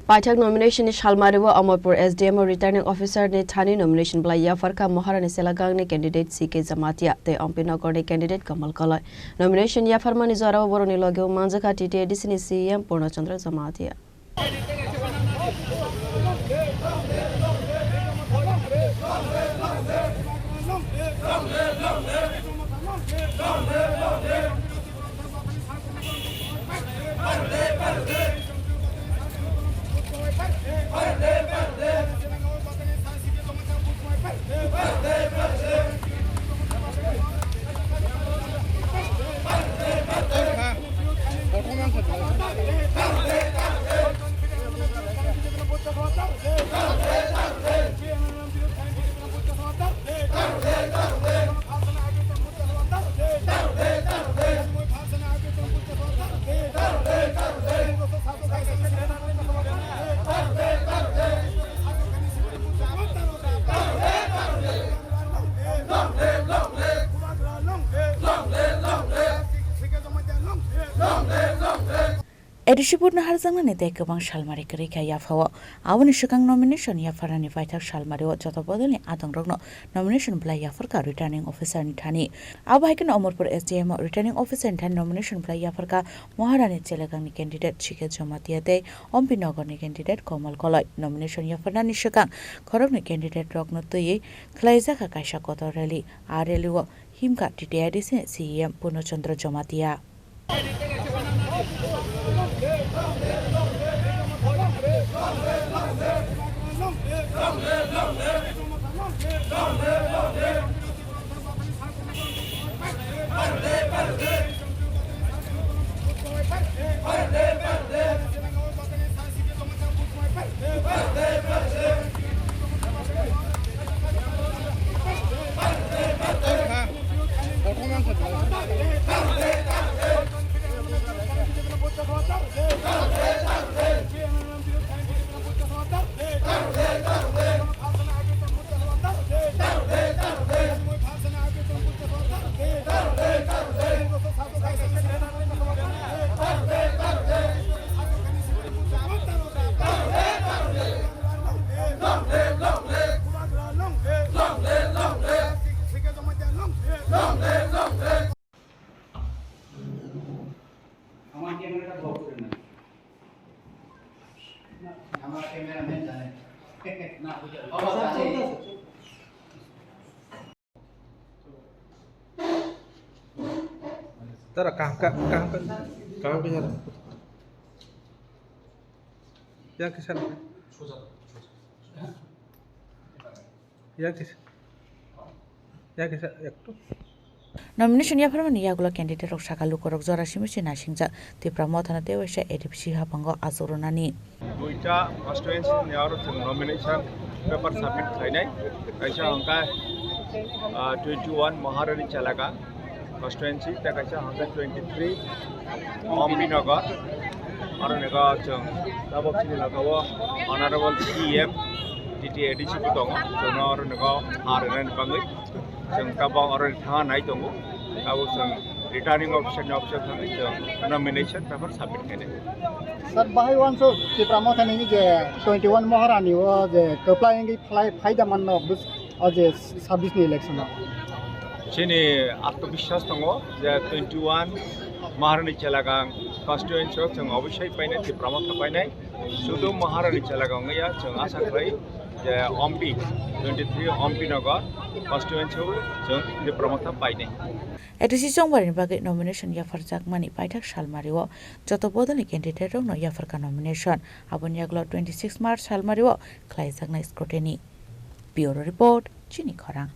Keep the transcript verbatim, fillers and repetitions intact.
Paithak nomination ni salmari o Amarpur S D M o returning officer ni thani nomination bwlai yapharkha Maharani Chelagangni candidate C K Jamatia tei Ompinagar ni candidate Kamal Koloi. Nomination yapharmani jorao borokni loge o manjakha T T A D C ni C E M Purna Chandra Jamatia. A D C vote no harjaknani tei kwbang salmari kwrwi kha yaphao. Aboni swkang nomination yapharnani paithak salmari o joto bodolni adongrokno nomination bwlai yapharkha returning officer ni thani. Abo hai kheno Amarpur S D M o returning officer ni thani nomination bwlai yapharkha Maharani Chelagangni candidate C K Jamatia tei Ompinagar ni candidate Kamal Koloi. Nomination yapharnani swkang khoroknwi candidate rokno twiwi khwlaijakha kaisa kotor rally. A rally o himkha T T A D C ni C E M Purna Chandra Jamatia. Tara kaham ka, kaham ka, kaham ka jara. Ya kisa na. Ya kisa. Ya kisa ektu. Nomination yapharmani yagulo candidate rok saka lukurok jora simi se naisingjak Tipra Mothano tei waisa A D C haphango achuk rwnani. Duita constituency ni aro chwng nomination paper submit khlainai. Kaisa hwnkha, ah, twenty one Maharani Chelagang constituency, tei kaisa hwnkha twenty three Ompinagar. Aro ni go chwng tabok chini logao Honorable C E M T T A D C bo tongo. Chwngno aro ni go ha rwnani bagwi chwng tabok aro ni thangna nai tongo. Tabok chwng returning officer ni office o thangwi chwng nomination paper submit khainai. Sir, bahai wansuk Tipra Mothani je twenty one Maharani o je kwplai wngwi phlai phaida manno bus-, o je sabbish ni election o. Chini atmobiswas tongo je twenty one Maharani Chelagang constituency o chwng obosai painai, Tipra Motha painai. Sudu Maharani Chelagang wngya, chwng asa khlai je Ompi, twenty three Ompinagar constituency o chwng Tipra Motha painai. A D C chongbarni bagwi nomination yapharjakmani paithak salmari o joto bodolni candidate rokno yapharkha nomination. Aboni yagulo twenty six March salmari o khlaijaknai scrutiny. Bureau Report, Chini Khorang.